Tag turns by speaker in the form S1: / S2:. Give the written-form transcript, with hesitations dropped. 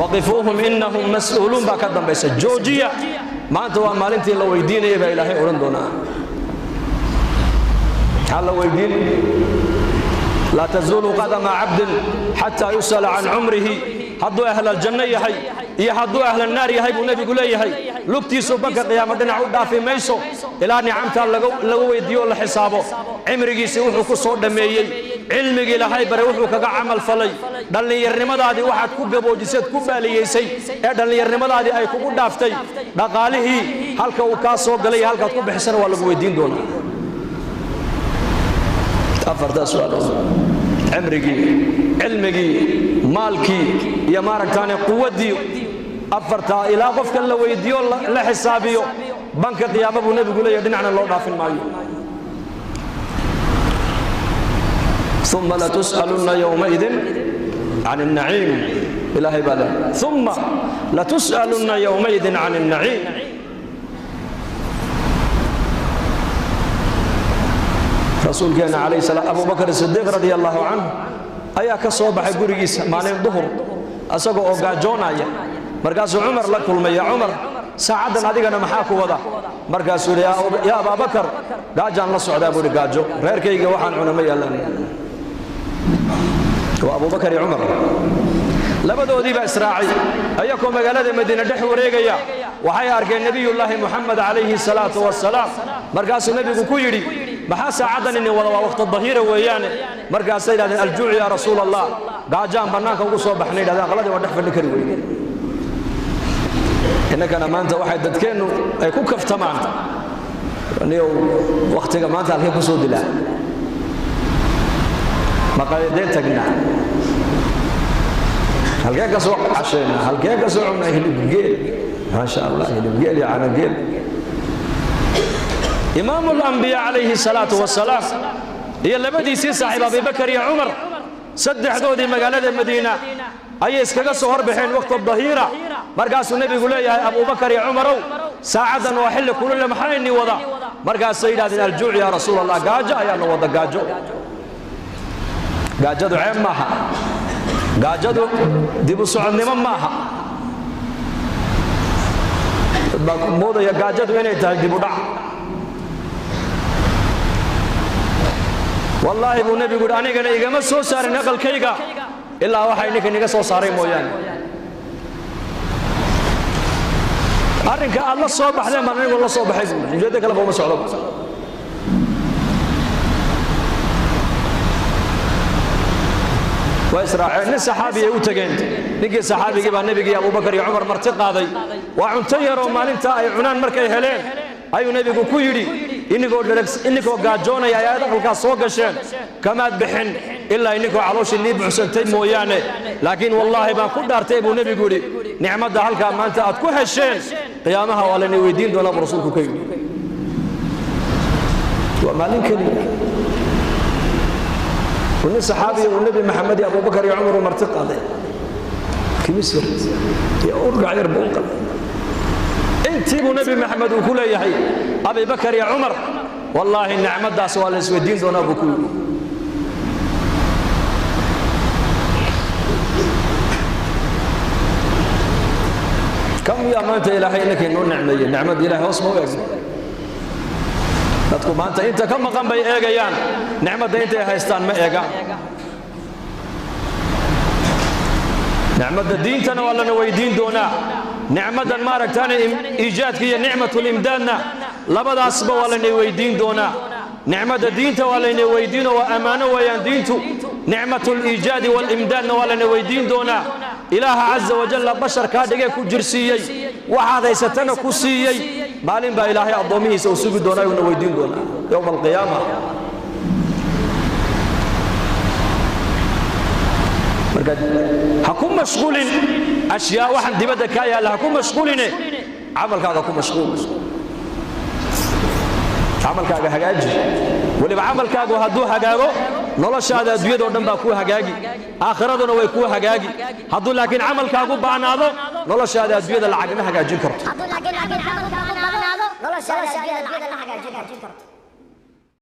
S1: Waqifuuhum innahum mas'uuluun baa ka dambaysa. Joojiya, maanta waa maalintii la weydiinayay baa Ilaahay odhan doonaa. Maxaa la weydiin? Laa tazuulu qadama cabdin xataa yus'ala can cumrihi. Hadduu ahlaljanno yahay iyo hadduu ahlannaar yahay buu nebigu leeyahay, lugtiisu banka qiyaamo dhinac u dhaafi mayso ilaa nicamtaa lagu weydiiyo o la xisaabo. Cimrigiisii wuxuu ku soo dhammeeyey, cilmigii Ilaahay bare wuxuu kaga camal falay, dhallinyarnimadaadii waxaad ku gaboojiseed ku baaliyeysay ee dhallinyarnimadaadii ay kugu dhaaftay, dhaqaalihii halka uu kaa soo galay iyo halkaad ku bixisana waa lagu weydiin doonaa. Afartaa su'aalood: cimrigii, cilmigii, maalkii iyo maaragtaane quwaddii. Afartaa ilaa qofkan la weydiiyo, la xisaabiyo, banka qiyaamo buu nebigu leeyahy dhinacna loo dhaafin maayo. Uma latus'alunna yowmaidin can الnaciim, Ilaahay baa leh, uma latus'alunna yowmaidin can الnaciim. Rasuulkeena calayh salaam, Abu Bakr Sidiiq radia allahu canhu ayaa ka soo baxay gurigiisa maalin duhur isagoo oo gaajoonaya. Markaasuu Cumar la kulmay. Ya Cumar, saacaddan adigana maxaa ku wada? Markaasuu yidhi, yaa Abaabakar, gaajaan la socdaa buu yidhi, gaajo, reerkayga waxaan cuna ma yaalaan. Waa Abubakar iyo Cumar, labadoodii baa israacay ayakoo magaalada Madiine dhex wareegaya. Waxay arkeen Nebiyullaahi Muxamed calayhi salaatu wasalaam. Markaasuu nebigu ku yidhi, maxaa saacaddan inin wada? Waa waqti dahiira weeyaane. Markaasay yidhahdeen, aljuuc yaa rasuul Allah, gaajaan bannaanka ugu soo baxnay. Yidhahdeen, aqladii waa dhex fadhi kari weyne. Innakana maanta waxay dadkeennu ay ku kaftamaan, niyow wakhtiga maanta halkee ku soo dilaa, maqaayadeen tagnaa, halkee ka soo casheynaa, halkee ka soo cunaa hilibgeel, maasha Allah, hilibgeel iyo canageel. Imaamu alambiyaa calayhi salaatu wasalaam iyo labadiisii saaxiib Abibakar iyo Cumar, saddexdoodii magaalada Madiina ayay iskaga soo horbaxeen waqti dahiira. Markaasuu nebigu leeyahay, Abubakar iyo Cumarow, saacaddan waa xilli kulule, maxaa ini wada? Markaasay yidhahdeen, aljuuc yaa rasuul Allah, gaajo ayaana wada. Gaajo, gaajadu ceeb maaha, gaajadu dib u socodnimo maaha. Dad baa moodaya gaajadu inay tahay dib u dhac. Wallaahi buu nebigu yidhi, anigana igama soo saarin aqalkayga ilaa waxay ninkan iga soo saaray mooyaane. Arrinka aad la soo baxdeen baan anigu la soo baxay buui, ujeeddo kaleba uma socdo. Waa israaceen, nin saxaabiyay u tegeen. Ninkii saxaabigii baa nebigii Abubakar iyo Cumar marti qaaday. Waa cunto yaroo maalintaa ay cunaan markay heleen ayuu nebigu ku yidhi, ininkoo gaajoonaya ayaad aqalkaas soo gasheen, kamaad bixin ilaa ininkoo calooshii nii buuxsantay mooyaane, laakiin wallaahi baan ku dhaartay buu nebigu yidhi, nicmadda halkaa maanta aad ku hesheen qiyaamaha waa laynay weydiin doonaa buu rasuulku ka yidhi. Waa maalin keliya nin saxaabiya uu Nebi Maxamed iyo Abubakar iyo Cumar uu marti qaaday, kimis yar iyo urgac yar buu u qalay. Intii buu Nebi Maxamed uu ku leeyahay Abibakar iyo Cumar, wallaahi nicmaddaas waa la isweydiin doonaa buu ku yidhi. Kam yaa maanta Ilaahay inankii noo nicmeeyey? Nicmadda Ilahay hoos ma u eegno. Dadku maanta inta ka maqan bay eegayaan, nicmadda intay haystaan ma eegaan. Nicmadda diintana waa lana weydiin doonaa, nicmaddan maaragtaane iijaadka iyo nicmatulimdaadna labadaasba waa lana weydiin doonaa. Nicmadda diinta waa layna weydiino, waa ammaano weeyaan diintu. Nicmatuliijaadi waalimdaadna waa lana weydiin doonaa. Ilaaha caza wajalla bashar kaa dhigee ku jirsiiyey, waxaad haysatana ku siiyey, maalin baa Ilaahay addoommihiisa uu sugi doonaa, uuna weydiin doonaa yowma alqiyaama. Marka ha ku mashquulin ashyaa waxaan dibadda kaa yaalla, ha ku mashquuline, camalkaaga ku mashquul, camalkaaga hagaaji. Weliba camalkaagu hadduu hagaago, noloshaada adduunyadoo dhan baa kuu hagaagi, aakhiraduna way kuu hagaagi. Hadduu laakiin camalkaagu baanaado, noloshaada adduunyada lacagma hagaajin karto.